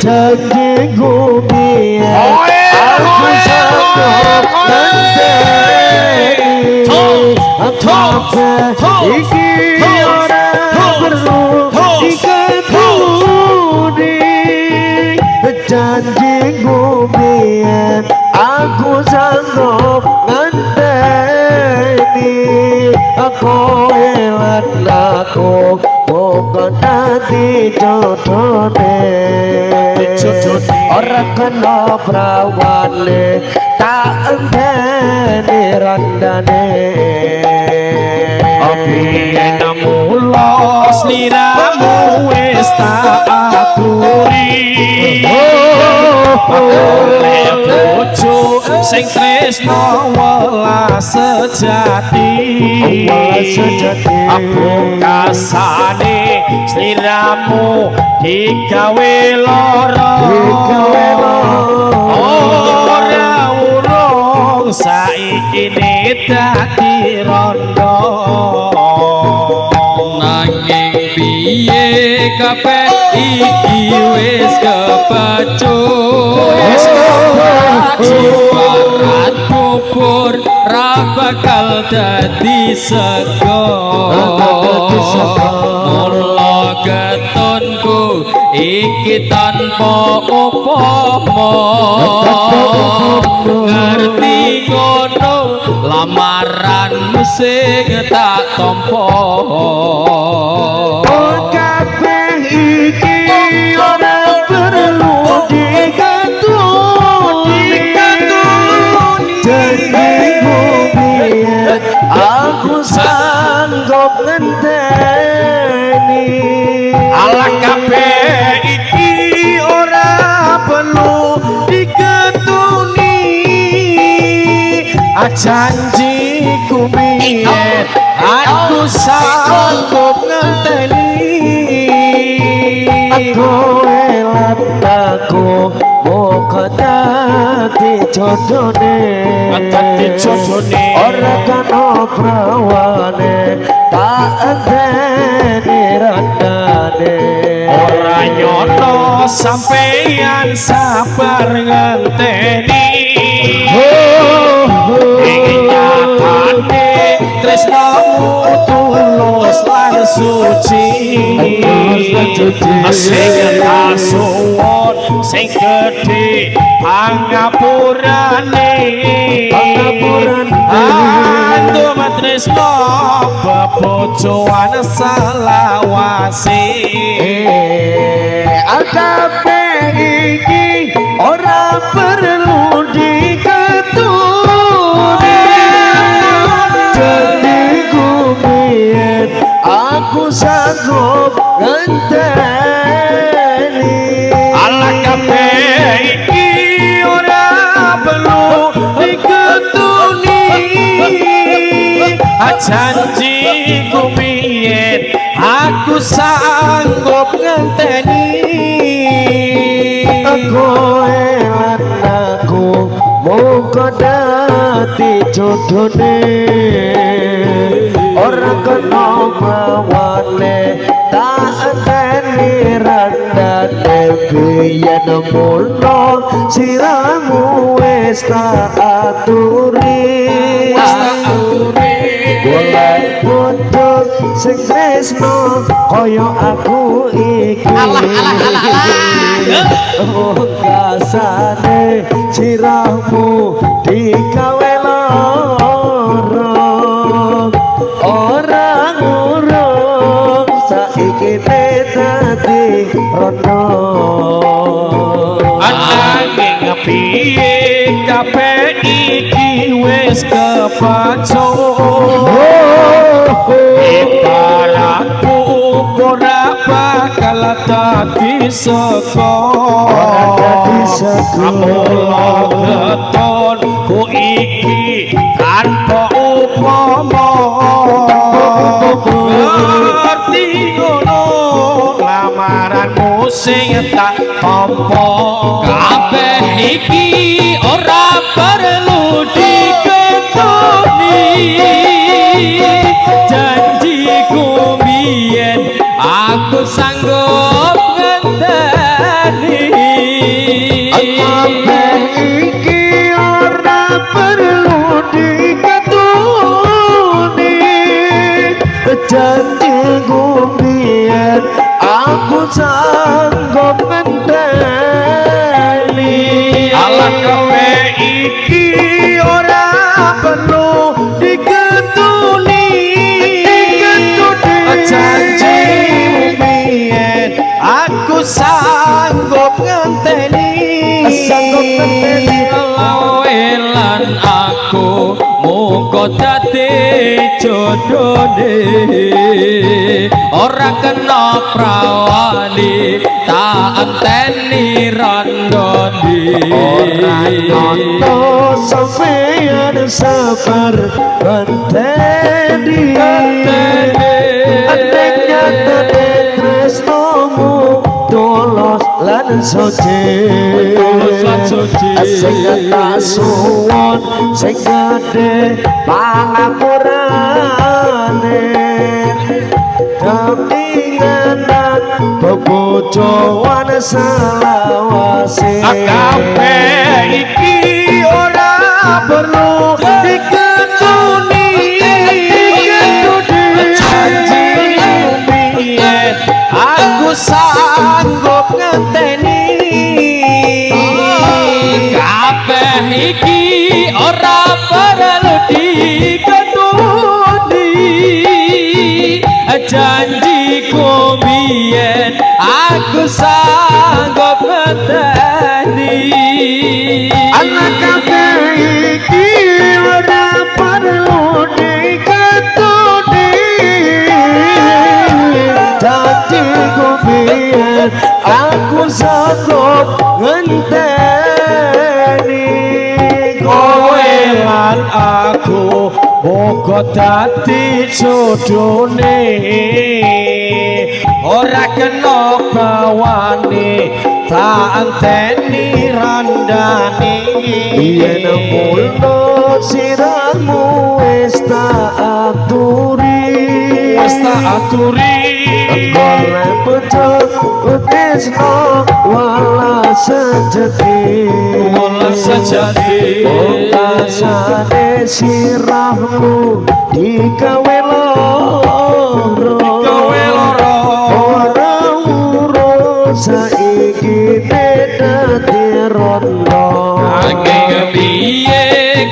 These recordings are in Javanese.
Janjiku biyen aku sanggup ngenteni. Kabeh iki ora perlu diketuni. Janjiku biyen aku sanggup ngenteni. Kowe lan aku bukan dadi jodone. Ora kena prawane, tak enteni randane. Biyen mula sliramu wis tak aturi, golek bojo sing tresno welas sejati. Welas sejati. Apukasane sliramu digawe lara. Digawe lara. Ora urung saiki ne dadi rondo. Nanging piye, kabeh iki wis kebacut. Wis kebacut. Ibarat bubur ra bakal dadi sego. Dadi sego. Mula ketonku iki tanpa upama. Ngerti ngono, lamaranmu sing tak tampa. Oh, kabeh iki ora perlu diketuni. Janjiku biyen aku sanggup ngenteni. Alah, kabeh iki ora perlu diketuni. Janjiku biyen aku sanggup ngenteni. Kowe lan aku muga dadi jodone. Dadi jodone. Ora kena prawane, tak enteni randane. Ora nyono sampeyan sabar ngenteni. Ing nyatane tresnamu tulus lan suci. Tulus lan suci. Sing tak suwun sing gedhe pangapurane. Pangapurane. Antum tresno bebojoan selawase. Kabeh iki ora perlu diketuni. Janjiku biyen aku sanggup ngenteni. Alah, kabeh iki ora perlu diketuni. Janjiku biyen aku sanggup ngenteni. Kowe lan aku muga dadi jodone. Ora kena prawane, tak enteni randane. Biyen mula siramu wis tak aturi. Golek bojo sing tresno kaya aku iki. Alah, alah, alah, alah. Kasane sirahmu digawe lara. Ora ngurung saiki dadi rondo. Ananging piye, kabeh iki wis kebacut. Ibaratku ora bakal dadi sego. Ora dadi sego. Mula ketonku iki tanpa upama. Ngerti ngono, lamaranmu sing tak tampa. Kabeh iki ora perlu diketuni. Janjiku biyen aku sanggup ngenteni. Kabeh iki ora perlu diketuni, janjiku biyen aku sanggup ngenteni. Alah, kabeh iki ora perlu diketuni. Diketuni. Janjimu biyen aku sanggup ngenteni. Sanggup ngenteni. Kowe lan aku muga dadi jodone, ora kena prawani tak enteni randone. Ora nyono sampeyan sabar ngenteni. Nek nyatane tresnomu tulus lan suci. Tulus lan suci. Sing tak suwun sing gedhe pangapurane, demi ngenang bebojoan selawase. Kabeh iki ora perlu diketuni. Janjimu biyen aku sanggup ngenteni. Kabeh iki ora perlu diketuni, janjiku biyen aku sanggup ngenteni. Anak, kabeh iki ora perlu diketuni, janjiku biyen aku sanggup ngenteni. Kowe lan aku muga dadi jodone, ora kena bawane tak enteni randane. Yen mulno sirahmu wis tak aturi. Wis tak aturi. Golek bojo tresno welas sejati. Welas sejati. Pungkasane sirahmu digawe loro. Digawe loro. Ora urus saiki dadi rondo. Angin piye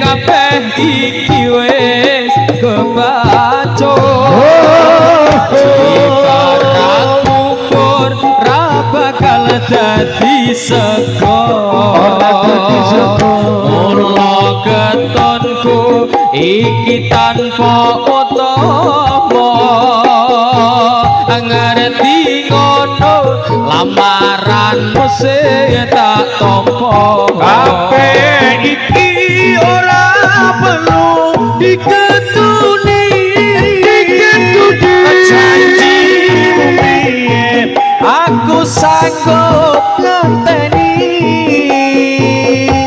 kabeh iki wis kebaco, ibarat bubur ra bakal dadi sego. Ora dadi sego. Mula ketonku iki tanpa utama, ngerti ngono lamaranmu sing tak tampa. Kabeh iki ora perlu diketuni. Diketuni. Janjimu biyen aku sanggup ngenteni.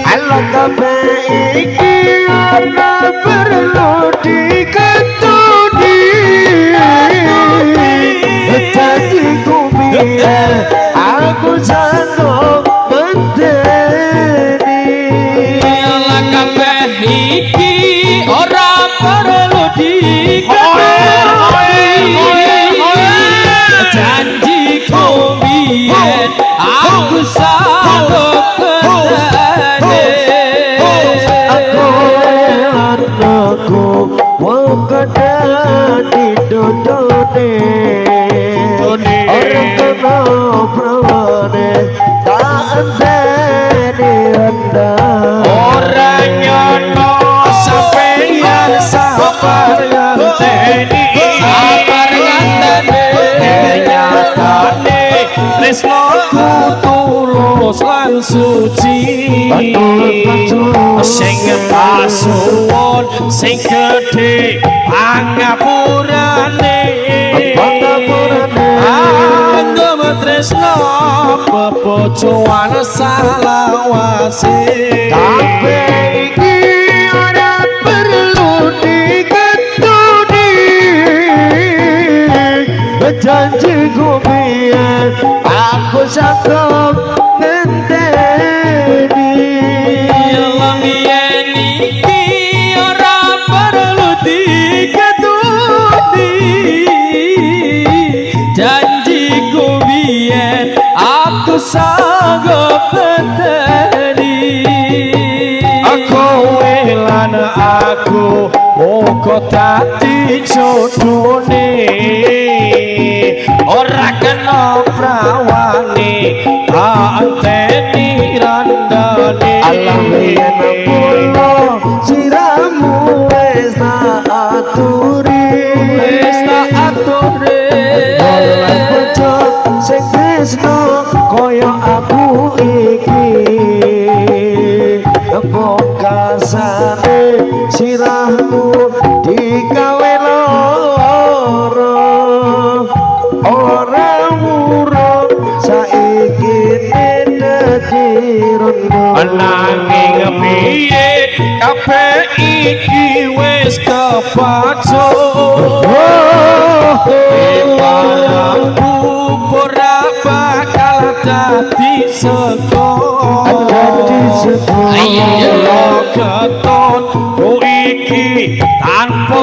Ala, kabeh iki ora perlu diketuni, janjiku biyen aku sanggup ngenteni. Ala, kabeh iki ora perlu diketuni, janjiku biyen aku sanggup ngenteni. Aku lan aku wong dadi dodone, ora kena prawane tak enteni anda. Ora nyono sampeyan sabar ngenteni. Sabar ngenteni. Nyatane tresnoku tulus lan suci. Tulus lan suci. Sing pasuwun sing gedhe pangapurane. Pangapurane. Anggem tresno bebojoan salawase. Kabeh iki ora perlu diketuni, janjiku biyen aku sanggup ngenteni. Dadi jodone ora kena prawane, tak enteni randane. Alah, yen pulo siramu wis tak aturi. Wis tak aturi. Lan bojo sing tresno kaya aku iki, bongkasane sirahmu digawe loro, ora wurung saiki dadi rondo. Nanging piye, kabeh iki wis kepacut, barangku ora bakal dadi sego. Dadi sego. Kula keton ku iki tanpa